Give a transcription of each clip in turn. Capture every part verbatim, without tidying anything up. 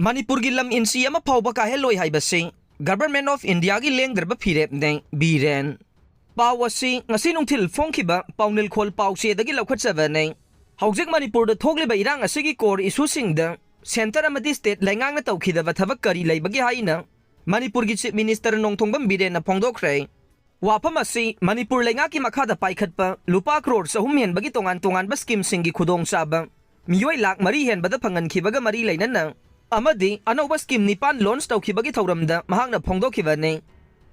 ꯃꯅꯤꯄꯨꯔꯒꯤ ꯂꯝ ꯏꯟꯆꯤ ꯑꯃ ꯐꯥꯎꯕ ꯀꯥꯏꯍꯜꯂꯣꯏ ꯍꯥꯏꯕꯁꯤ Government of Indiaꯒꯤ ꯂꯦꯡꯗ꯭ꯔꯕ ꯐꯤꯔꯦꯞꯅꯦ, ꯕꯤꯔꯦꯟ꯫ ꯄꯥꯎ ꯑꯁꯤ ꯉꯁꯤ ꯅꯨꯡꯊꯤꯜ ꯐꯣꯡꯈꯤꯕ ꯄꯥꯎꯅꯤꯜꯈꯣꯜ ꯄꯥꯎꯆꯦꯗꯒꯤ ꯂꯧꯈꯠꯆꯕꯅꯤ꯫ ꯍꯧꯖꯤꯛ ꯃꯅꯤꯄꯨꯔꯗ ꯊꯣꯛꯂꯤꯕ ꯏꯔꯥꯡ ꯑꯁꯤꯒꯤ core issueꯁꯤꯡꯗ centre ꯑꯃꯗꯤ state ꯂꯩꯉꯥꯛꯅ ꯇꯧꯈꯤꯗꯕ ꯊꯕꯛ ꯀꯔꯤ ꯂꯩꯕꯒꯦ ꯍꯥꯏꯅ ꯃꯅꯤꯄꯨꯔꯒꯤ Chief Minister ꯅꯣꯡꯊꯣꯝꯕꯝ ꯕꯤꯔꯦꯟꯅ ꯐꯣꯡꯗꯣꯛꯈ꯭ꯔꯦ꯫ ꯋꯥꯐꯝ ꯑꯁꯤ ꯃꯅꯤꯄꯨꯔ ꯂꯩꯉꯥꯛꯀꯤ ꯃꯈꯥꯗ ꯄꯥꯏꯈꯠꯄ ꯂꯨꯄꯥ ꯀ꯭ꯔꯣꯔ ꯆꯍꯨꯝ ꯍꯦꯟꯕꯒꯤ ꯇꯣꯉꯥꯟ ꯇꯣꯉꯥꯟꯕ schemeꯁꯤꯡꯒꯤ ꯈꯨꯗꯣꯡꯆꯥꯕ ꯃꯤꯑꯣꯏ ꯂꯥꯈ ꯃꯔꯤ ꯍꯦꯟꯕꯗ ꯐꯪꯍꯟꯈꯤꯕꯒ ꯃꯔꯤ ꯂꯩꯅꯅ ꯑꯃꯗꯤ ꯑꯅꯧꯕ scheme ꯅꯤꯄꯥꯟ launch ꯇꯧꯈꯤꯕꯒꯤ ꯊꯧꯔꯝꯗ ꯃꯍꯥꯛꯅ ꯐꯣꯡꯗꯣꯛꯈꯤꯕꯅꯤ꯫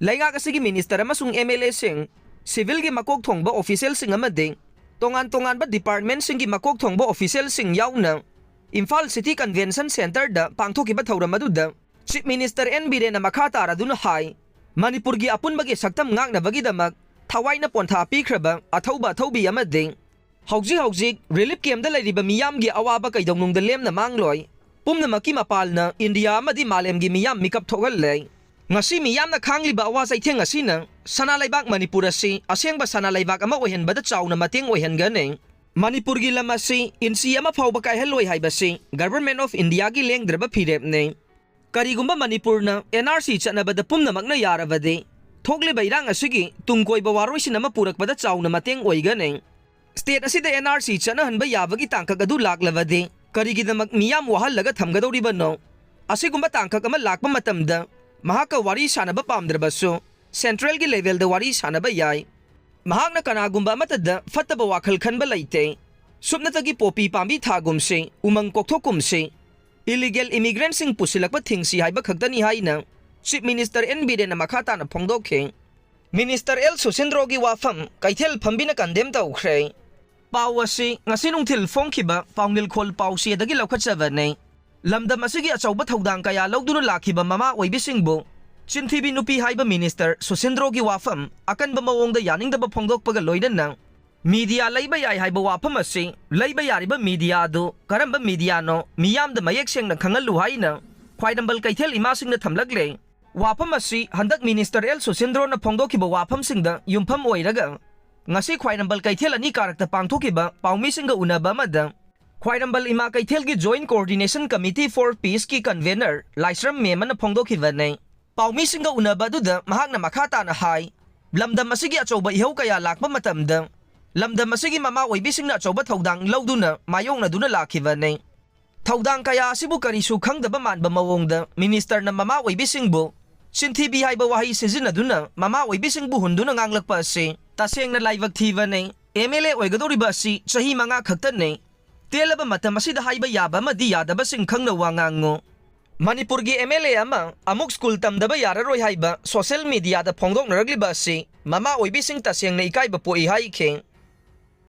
ꯂꯩꯉꯥꯛ ꯑꯁꯤꯒꯤ minister ꯑꯃꯁꯨꯡ MLAꯁꯤꯡ, civilꯒꯤ ꯃꯀꯣꯛ ꯊꯣꯡꯕ officialꯁꯤꯡ ꯑꯃꯗꯤ ꯇꯣꯉꯥꯟ ꯇꯣꯉꯥꯟꯕ departmentꯁꯤꯡꯒꯤ ꯃꯀꯣꯛ ꯊꯣꯡꯕ officialꯁꯤꯡ ꯌꯥꯎꯅ ꯏꯝꯐꯥꯜ City Convention Centreꯗ ꯄꯥꯡꯊꯣꯛꯈꯤꯕ ꯊꯧꯔꯝ ꯑꯗꯨꯗ Chief Minister ꯑꯦꯟ ꯕꯤꯔꯦꯟꯅ ꯃꯈꯥ ꯇꯥꯔꯗꯨꯅ ꯍꯥꯏ, ꯃꯅꯤꯄꯨꯔꯒꯤ ꯑꯄꯨꯟꯕꯒꯤ ꯁꯛꯇꯝ ꯉꯥꯛꯅꯕꯒꯤꯗꯃꯛ ꯊꯋꯥꯏꯅ ꯄꯣꯟꯊꯥ ꯄꯤꯈ꯭ꯔꯕ ꯑꯊꯧꯕ ꯑꯊꯧꯕꯤ ꯑꯃꯗꯤ ꯍꯧꯖꯤꯛ ꯍꯧꯖꯤꯛ relief campꯇ ꯂꯩꯔꯤꯕ ꯃꯤꯌꯥꯝꯒꯤ ꯑꯋꯥꯕ ꯀꯩꯗꯧꯅꯨꯡꯗ ꯂꯦꯝꯅ ꯃꯥꯡꯂꯣꯏ, ꯄꯨꯝꯅꯃꯛꯀꯤ ꯃꯄꯥꯜꯅ ꯏꯟꯗꯤꯌꯥ ꯑꯃꯗꯤ ꯃꯥꯂꯦꯝꯒꯤ ꯃꯤꯌꯥꯝ ꯃꯤꯀꯞ ꯊꯣꯛꯍꯜꯂꯦ꯫ ꯉꯁꯤ ꯃꯤꯌꯥꯝꯅ ꯈꯥꯡꯂꯤꯕ ꯑꯋꯥ ꯆꯩꯊꯦꯡ ꯑꯁꯤꯅ ꯁꯅꯥ ꯂꯩꯕꯥꯛ ꯃꯅꯤꯄꯨꯔ ꯑꯁꯤ ꯑꯁꯦꯡꯕ ꯁꯅꯥ ꯂꯩꯕꯥꯛ ꯑꯃ ꯑꯣꯏꯍꯟꯕꯗ ꯆꯥꯎꯅ ꯃꯇꯦꯡ ꯑꯣꯏꯍꯟꯒꯅꯤ꯫ ꯃꯅꯤꯄꯨꯔꯒꯤ ꯂꯝ ꯑꯁꯤ ꯏꯟꯆꯤ ꯑꯃ ꯐꯥꯎꯕ ꯀꯥꯏꯍꯜꯂꯣꯏ ꯍꯥꯏꯕꯁꯤ Government of Indiaꯒꯤ ꯂꯦꯡꯗ꯭ꯔꯕ ꯐꯤꯔꯦꯞꯅꯤ꯫ ꯀꯔꯤꯒꯨꯝꯕ ꯃꯅꯤꯄꯨꯔꯅ NRC ꯆꯠꯅꯕꯗ ꯄꯨꯝꯅꯃꯛꯅ ꯌꯥꯔꯕꯗꯤ, ꯊꯣꯛꯂꯤꯕ ꯏꯔꯥꯡ ꯑꯁꯤꯒꯤ ꯇꯨꯡ ꯀꯣꯏꯕ ꯋꯥꯔꯣꯏꯁꯤꯟ ꯑꯃ ꯄꯨꯔꯛꯄꯗ ꯆꯥꯎꯅ ꯃꯇꯦꯡ ꯑꯣꯏꯒꯅꯤ꯫ State ꯑꯁꯤꯗ NRC ꯆꯠꯅꯍꯟꯕ ꯌꯥꯕꯒꯤ ꯇꯥꯡꯀꯛ ꯑꯗꯨ ꯂꯥꯛꯂꯕꯗꯤ, ꯀꯔꯤꯒꯤꯗꯃꯛ ꯃꯤꯌꯥꯝ ꯋꯥꯍꯜꯂꯒ ꯊꯝꯒꯗꯧꯔꯤꯕꯅꯣ? ꯑꯁꯤꯒꯨꯝꯕ ꯇꯥꯡꯀꯛ ꯑꯃ ꯂꯥꯛꯄ ꯃꯇꯝꯗ, ꯃꯍꯥꯛꯀ ꯋꯥꯔꯤ ꯁꯥꯅꯕ ꯄꯥꯝꯗ꯭ꯔꯕꯁꯨ, centralꯒꯤ levelꯗ ꯋꯥꯔꯤ ꯁꯥꯅꯕ ꯌꯥꯏ꯫ ꯃꯍꯥꯛꯅ ꯀꯅꯥꯒꯨꯝꯕ ꯑꯃꯠꯇꯗ ꯐꯠꯇꯕ ꯋꯥꯈꯜ ꯈꯟꯕ ꯂꯩꯇꯦ꯫ ꯁꯨꯞꯅꯇꯒꯤ ꯄꯣꯄꯤ ꯄꯥꯝꯕꯤ ꯊꯥꯒꯨꯝꯁꯤ, ꯎꯃꯪ ꯀꯣꯛꯊꯣꯛꯀꯨꯝꯁꯤ, illegal immigrantꯁꯤꯡ ꯄꯨꯁꯤꯜꯂꯛꯄ ꯊꯤꯡꯁꯤ ꯍꯥꯏꯕ ꯈꯛꯇꯅꯤ ꯍꯥꯏꯅ Chief Minister ꯑꯦꯟ ꯕꯤꯔꯦꯟꯅ ꯃꯈꯥ ꯇꯥꯅ ꯐꯣꯡꯗꯣꯛꯈꯤ꯫ Minister ꯑꯦꯜ ꯁꯨꯁꯤꯟꯗ꯭ꯔꯣꯒꯤ ꯋꯥꯐꯝ ꯀꯩꯊꯦꯜ ꯐꯝꯕꯤꯅ condemn ꯇꯧꯈ꯭ꯔꯦ꯫ ꯄꯥꯎ ꯑꯁꯤ ꯉꯁꯤ ꯅꯨꯡꯊꯤꯜ ꯐꯣꯡꯈꯤꯕ ꯄꯥꯎꯅꯤꯜꯈꯣꯜ ꯄꯥꯎꯆꯦꯗꯒꯤ ꯂꯧꯈꯠꯆꯕꯅꯤ꯫ ꯂꯝꯗꯝ ꯑꯁꯤꯒꯤ ꯑꯆꯧꯕ ꯊꯧꯗꯥꯡ ꯀꯌꯥ ꯂꯧꯗꯨꯅ ꯂꯥꯛꯈꯤꯕ ꯃꯃꯥ ꯑꯣꯏꯕꯤꯁꯤꯡꯕꯨ ꯆꯤꯟꯊꯤꯕꯤ ꯅꯨꯄꯤ ꯍꯥꯏꯕ Minister ꯁꯨꯁꯤꯟꯗ꯭ꯔꯣꯒꯤ ꯋꯥꯐꯝ ꯑꯀꯟꯕ ꯃꯑꯣꯡꯗ ꯌꯥꯅꯤꯡꯗꯕ ꯐꯣꯡꯗꯣꯛꯄꯒ ꯂꯣꯏꯅꯅ media ꯂꯩꯕ ꯌꯥꯏ ꯍꯥꯏꯕ ꯋꯥꯐꯝ ꯑꯁꯤ ꯂꯩꯕ ꯌꯥꯔꯤꯕ media ꯑꯗꯨ ꯀꯔꯝꯕ mediaꯅꯣ ꯃꯤꯌꯥꯝꯗ ꯃꯌꯦꯛ ꯁꯦꯡꯅ ꯈꯪꯍꯜꯂꯨ ꯍꯥꯏꯅ ꯈ꯭ꯋꯥꯏꯔꯝꯕꯟ ꯀꯩꯊꯦꯜ ꯏꯃꯥꯁꯤꯡꯅ ꯊꯝꯂꯛꯂꯦ꯫ ꯋꯥꯐꯝ ꯑꯁꯤ ꯍꯟꯗꯛ Minister ꯑꯦꯜ ꯁꯨꯁꯤꯟꯗ꯭ꯔꯣꯅ ꯐꯣꯡꯗꯣꯛꯈꯤꯕ ꯋꯥꯐꯝꯁꯤꯡꯗ ꯌꯨꯝꯐꯝ ꯑꯣꯏꯔꯒ ꯉꯁꯤ ꯈ꯭ꯋꯥꯏꯔꯝꯕꯟ ꯀꯩꯊꯦꯜ ꯑꯅꯤ ꯀꯥꯔꯛꯇ ꯄꯥꯡꯊꯣꯛꯈꯤꯕ ꯄꯥꯎꯃꯤꯁꯤꯡꯒ ꯎꯅꯕ ꯑꯃꯗ ꯈ꯭ꯋꯥꯏꯔꯝꯕꯟ ꯏꯃꯥ ꯀꯩꯊꯦꯜꯒꯤ Joint Coordination Committee for Peace ꯀꯤ convener ꯂꯥꯏꯁ꯭ꯔꯝ ꯃꯦꯝꯃꯅ ꯐꯣꯡꯗꯣꯛꯈꯤꯕꯅꯤ꯫ ꯄꯥꯎꯃꯤꯁꯤꯡꯒ ꯎꯅꯕ ꯑꯗꯨꯗ ꯃꯍꯥꯛꯅ ꯃꯈꯥ ꯇꯥꯅ ꯍꯥꯏ, ꯂꯝꯗꯝ ꯑꯁꯤꯒꯤ ꯑꯆꯧꯕ ꯏꯍꯧ ꯀꯌꯥ ꯂꯥꯛꯄ ꯃꯇꯝꯗ ꯂꯝꯗꯝ ꯑꯁꯤꯒꯤ ꯃꯃꯥ ꯑꯣꯏꯕꯤꯁꯤꯡꯅ ꯑꯆꯧꯕ ꯊꯧꯗꯥꯡ ꯂꯧꯗꯨꯅ ꯃꯥꯌꯣꯛꯅꯗꯨꯅ ꯂꯥꯛꯈꯤꯕꯅꯤ꯫ ꯊꯧꯗꯥꯡ ꯀꯌꯥ ꯑꯁꯤꯕꯨ ꯀꯔꯤꯁꯨ ꯈꯪꯗꯕ ꯃꯥꯟꯕ ꯃꯑꯣꯡꯗ ꯃꯤꯅꯤꯁꯇꯔꯅ ꯃꯃꯥ ꯑꯣꯏꯕꯤꯁꯤꯡꯕꯨ ꯆꯤꯟꯊꯤꯕꯤ ꯍꯥꯏꯕ ꯋꯥꯍꯩ ꯁꯤꯖꯤꯟꯅꯗꯨꯅ ꯃꯃꯥ ꯑꯣꯏꯕꯤꯁꯤꯡꯕꯨ ꯍꯨꯟꯗꯨꯅ ꯉꯥꯡꯂꯛꯄ ꯑꯁꯤ ꯇꯁꯦꯡꯅ ꯂꯥꯏꯕꯛ ꯊꯤꯕꯅꯤ꯫ ꯑꯦꯝ ꯑꯦꯜ ꯑꯦ ꯑꯣꯏꯒꯗꯧꯔꯤꯕ ꯑꯁꯤ ꯆꯍꯤ ꯃꯉꯥ ꯈꯛꯇꯅꯤ꯫ ꯇꯦꯜꯂꯕ ꯃꯇꯝ ꯑꯁꯤꯗ ꯍꯥꯏꯕ ꯌꯥꯕ ꯑꯃꯗꯤ ꯌꯥꯗꯕꯁꯤꯡ ꯈꯪꯅ ꯋꯥ ꯉꯥꯡꯉꯨ꯫ ꯃꯅꯤꯄꯨꯔꯒꯤ ꯑꯦꯝ ꯑꯦꯜ ꯑꯦ ꯑꯃ ꯑꯃꯨꯛ ꯁ꯭ꯀꯨꯜ ꯇꯝꯗꯕ ꯌꯥꯔꯔꯣꯏ ꯍꯥꯏꯕ ꯁꯣꯁꯤꯌꯦꯜ ꯃꯤꯗꯤꯌꯥꯗ ꯐꯣꯡꯗꯣꯛꯅꯔꯛꯂꯤꯕ ꯑꯁꯤ ꯃꯃꯥ ꯑꯣꯏꯕꯤꯁꯤꯡ ꯇꯁꯦꯡꯅ ꯏꯀꯥꯏꯕ ꯄꯣꯛꯏ ꯍꯥꯏꯈꯤ꯫